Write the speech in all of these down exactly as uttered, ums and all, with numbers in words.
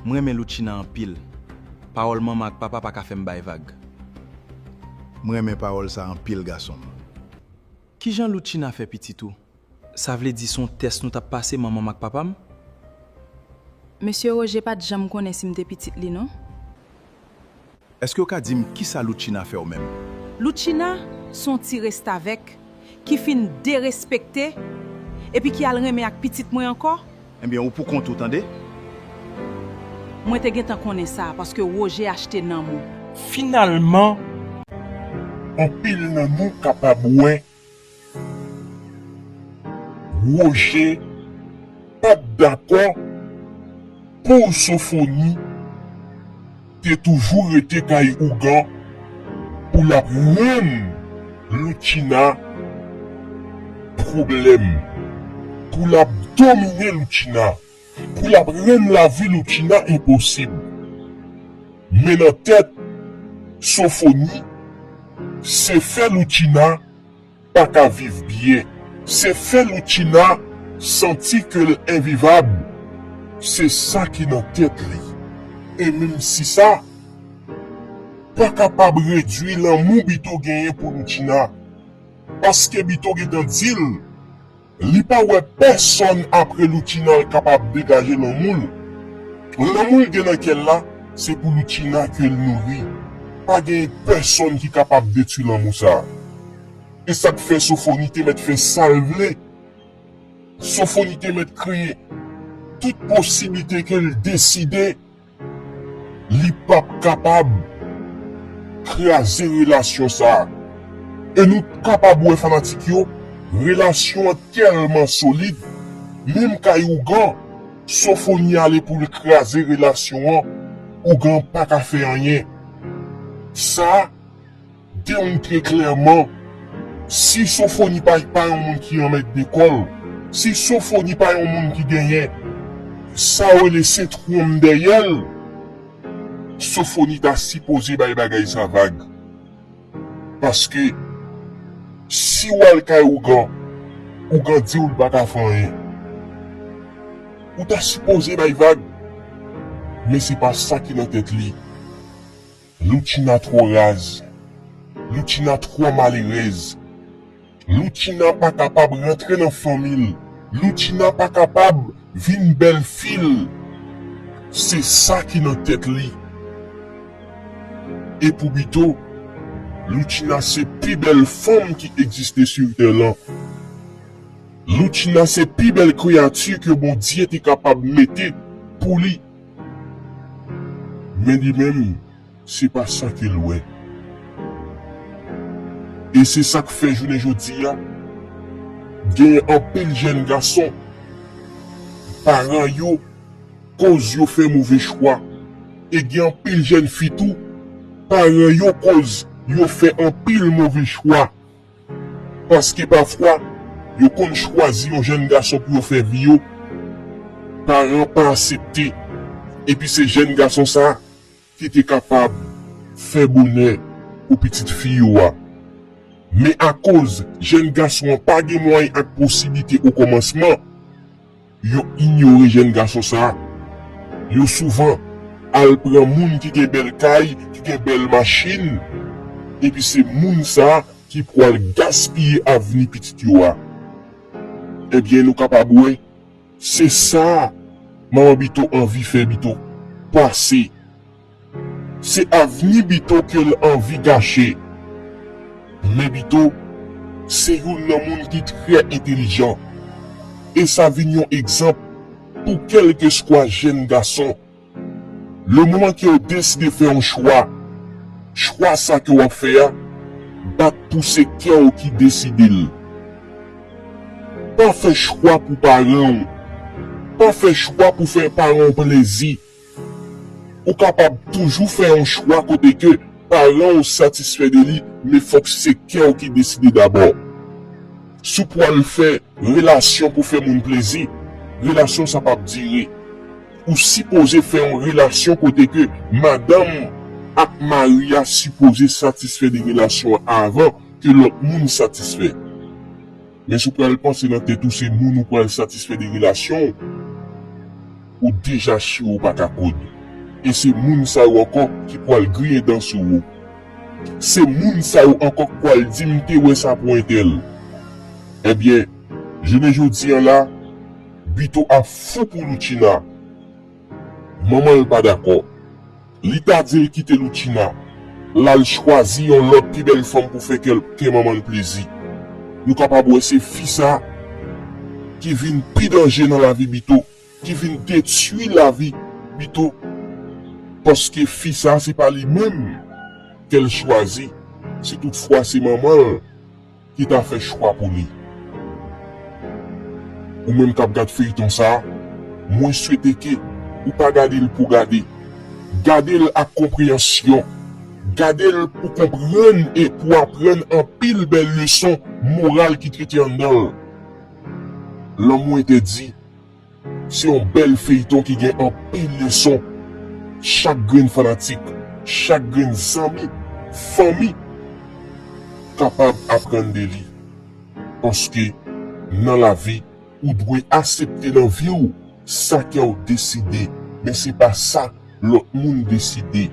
M renmen Loutchina anpil. Pawòl manman ak papa pa ka fè m bay vag. M renmen pawòl sa anpil, gason m. Kijan Loutchina fè pitit ou? Sa vle di se yon tès nou t ap pase, manman m ak papa m? Mesye Roger pa t janm konnen si m te pitit li, non. Èske w ka di m kisa Loutchina fè w menm? Loutchina se yon ti restavèk ki fin derespekte epi ki al renmen ak pitit mwen ankò. Ebyen, ou pou kont ou, tande. Mwen te gentan konnen sa, paske Roger achte nanm ou. Finalman, anpil nan nou kapab wè Roger pa t dakò pou Sofoni te toujou rete kay ougan pou l ap rann Loutchina pwoblèm, pou l ap domine Loutchina, pou l ap rann lavi Loutchina enposib. Men nan tèt Sofoni, se fè Loutchina pa ka viv byen. Se fè Loutchina santi ke l envivab. Se sa ki nan tèt li. E menm si sa pa kapab redui lanmou Bito genyen pou Loutchina, paske Bito gentan di l, li pa wè pèsonn apre Loutchina l kapab degaje lanmou l. Lanmou l gen nan kè l la, se pou Loutchina ke l nouri. Pa gen pèsonn ki kapab detwi lanmou sa a. E sa k fè Sofoni te mèt fè sa l vle. Sofoni te mèt kreye tout posiblite ke l deside li p ap kapab kraze relasyon sa a. E nou kapab wè, fanatik yo, relasyon an tèlman solid, menm kay ougan, Sofoni ale pou l kraze relasyon an, ougan pa ka fè anyen. Sa demontre klèman, si Sofoni pa, pa yon moun ki anmède kò l, si Sofoni pa yon moun ki genyen sa yo rele sentwon dèyè l, Sofoni ta sipoze bay bagay sa vag. Paske si w al kay ougan, ougan di w l pa ka fè anyen, ou ta sipoze bay vag. Men se pa sa ki nan tèt li. Loutchina twò raz. Loutchina twò malerèz. Loutchina pa kapab rantre nan fanmi l. Loutchina pa kapab vin bèlfi l. Se sa ki nan tèt li. E pou Bito, Loutchina se pi bèl fanm ki egziste sou tè lan. Loutchina se pi bèl kreyati ke Bondye te kapab mete pou li. Men li menm, se pa sa ke l wè. E se sa k fè jounen jodi a, gen anpil jèn gason, paran yo koz yo fè move chwa. E gen anpil jèn fi tou, paran yo koz yo fè anpil move chwa. Paske pafwa, yo konn chwazi yon jèn gason pou yo fè vi yo, paran pa aksepte. Epi se jèn gason sa ki te kapab fè bonè pou pitit fi yo a. Men akoz jèn gason an pa gen mwayen ak posiblite okòmansman, yo inyore jèn gason sa a. Yo souvan al pran moun ki gen bèl kay, ki gen bèl machin, epi se moun sa a ki pral gaspiye avni pitit yo a. Ebyen, nou kapab wè, se sa manman Bito anvi fè Bito pase. Se avni Bito ke l anvi gache. Men Bito se youn nan moun ki trè entèlijan. E sa vin yon egzanp pou kèlkeswa jèn gason. Lemoman ke w deside fè yon chwa, chwa sa ke w ap fè a, bat pou se kè w ki deside l. Pa fè chwa pou paran w. Pa fè chwa pou fè paran w plezi. Ou kapab toujou fè yon chwa kote ke paran w satisfè de li, men fòk se kè w ki deside dabò. Si w pral fè relasyon pou fè moun plezi, relasyon sa p ap dire. Ou sipoze fè yon relasyon kote ke madanm ak mari a sipoze satisfè de relasyon an avan ke lòt moun satisfè. Men si w pral panse nan tèt ou se moun ou pral satisfè de relasyon w, ou deja chire w pa ka koud. E se moun sa yo ankò ki pwal griyen dan sou ou. Se moun sa yo ankò k pwal di m te wè sa pou entèl. Ebyen, jounen jodi an la, Bito ap fou pou Loutchina. Manman l pa dakò. Li ta di l kite Loutchina, l al chwazi yon lòt pi bèl fanm pou fè kè, kè manman l plezi. Nou kapab wè se fi sa ki vin pi danje nan lavi Bito, ki vin detwi lavi Bito. Paske fi sa se pa li menm ke l chwazi, si toutfwa se manman l ki ta fè chwa pou li. Ou menm k ap gad feyton sa, mwen swete ke ou pa gade l pou gade. Gade l ak konpreyansyon. Gade l pou konprann e pou aprann anpil bèl leson moral ki trete anndan l. Lanmou entèdi se yon bèl feyton ki gen anpil leson. Chak grenn fanatik, chak grenn zanmi, fanmi kapab aprann de li. Paske nan lavi, ou dwe aksepte nan vi w sa kè w deside, men se pa sa lòt moun deside.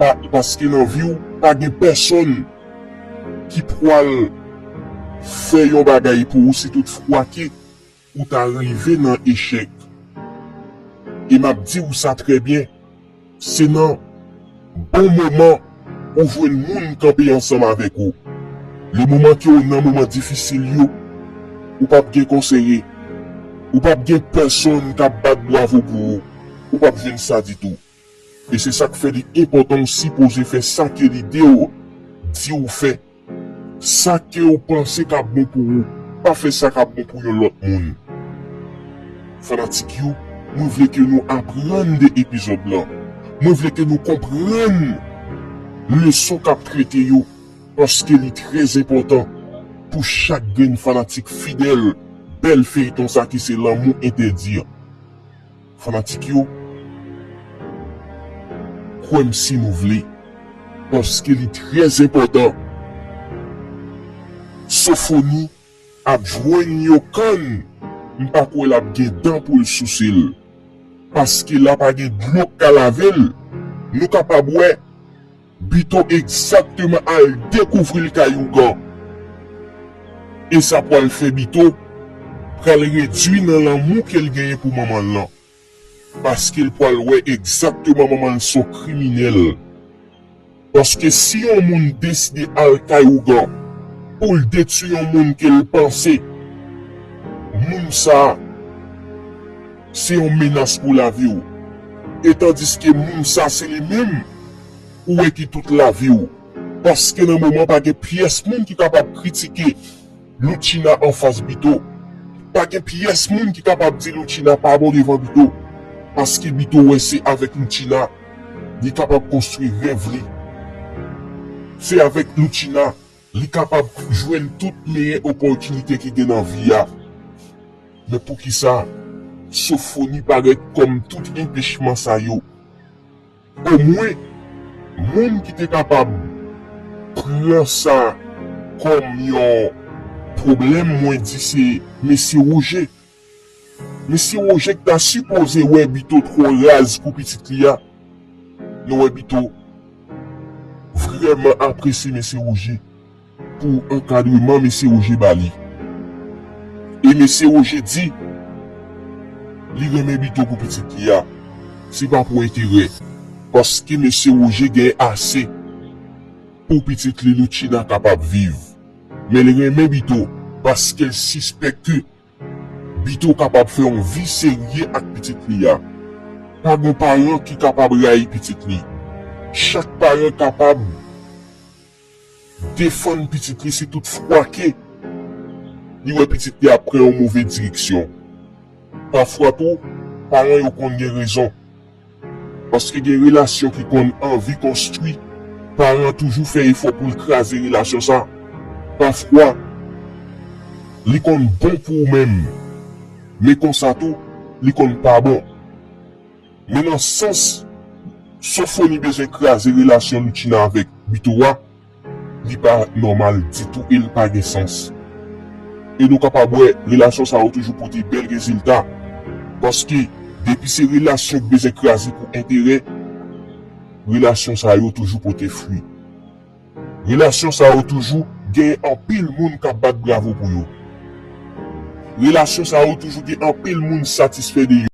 Pa, paske nan vi w, pa gen pèsonn ki pwal fè yon bagay pou ou si toutfwa ke ou ta rive nan echèk. E m ap di w sa trè byen, se nan bon moman ou jwenn moun kanpe ansanm avèk ou. Le moman ke w nan moman difisil yo, ou p ap gen konseye, ou p ap gen pèsonn k ap bat bravo pou ou, ou p ap jwenn sa ditou. E se sa k fè li enpòtan w sipoze fè sa ke lide w di w fè. Sa ke w panse k ap bon pou ou, pa fè sa k ap bon pou yon lòt moun. Fanatik yo, mwen vle ke nou aprann de epizòd lan. Mwen vle ke nou konprann leson k ap trete yo, paske li trè enpòtan pou chak grenn fanatik fidèl bèl feyton sa ki se Lanmou Entèdi an. Fanatik yo, kwè m si nou vle, paske li trè enpòtan. Sofoni ap jwenn yon kann, m pa kwè l ap gen dan pou l souse l, paske la pa gen dlo k ka lave l. Nou kapab wè Bito egzakteman al dekouvri l kay ougan. E sa pwal fè Bito pral redwi nan lanmou ke l genyen pou manman l lan. Paske l pwal wè egzakteman manman l se yon kriminèl. Paske si yon moun deside al kay ougan pou l detwi yon moun ke l panse, moun sa a se yon menas pou lavi w. E tandiske moun sa se li menm ou wè ki tout lavi w. Paske nan moman pa gen pyès moun ki kapab kritike Loutchina anfas Bito. Pa gen pyès moun ki kapab di Loutchina pa bon devan Bito. Paske Bito wè se avèk Loutchina li kapab konstwi rèv li. Se avèk Loutchina li kapab jwenn tout meyè opòtinite ki gen nan vi a. Men poukisa Sofoni parèt kòm tout enpechman sa yo? Omwen, moun ki te kapab pran sa kòm yon pwoblèm, mwen di se mesye Woje. Mesye Woje ki ta sipoze wè Bito twò raz pou pitit li a. Nou wè Bito vrèman apresye mesye Woje pou ankadreman mesye Woje ba li. E mesye Woje di li renmen Bito pou pitit li a. Se pa pou enterè. Paske mesye Woje gen ase pou pitit li Loutchina kapab viv. Men li renmen Bito paske l sispèk ke Bito kapab fè yon vi serye ak pitit li a. Pa gen paran ki kapab rayi pitit li. Chak paran kapab defann pitit li si tout fwa ke li wè pitit li ap pran yon move direksyon. Pafwa tou, paran yo konn gen rezon. Paske gen relasyon ki konn anvi konstwi, paran toujou fè efò pou l kraze relasyon sa. Pafwa, li konn bon pou ou menm, men konsa tou, li konn pa bon. Men nan sans Sofoni bezwen kraze relasyon Loutchina avèk Bito a, li pa nòmal ditou e l pa gen sans. E nou kapab wè relasyon sa yo toujou pote bèl rezilta. Paske Depi se relasyon k bezwen kraze pou enterè, relasyon sa yo toujou pote fwi. Relasyon sa yo toujou gen anpil moun k ap bat bravo pou yo. Relasyon sa yo toujou gen anpil moun satisfè de yo.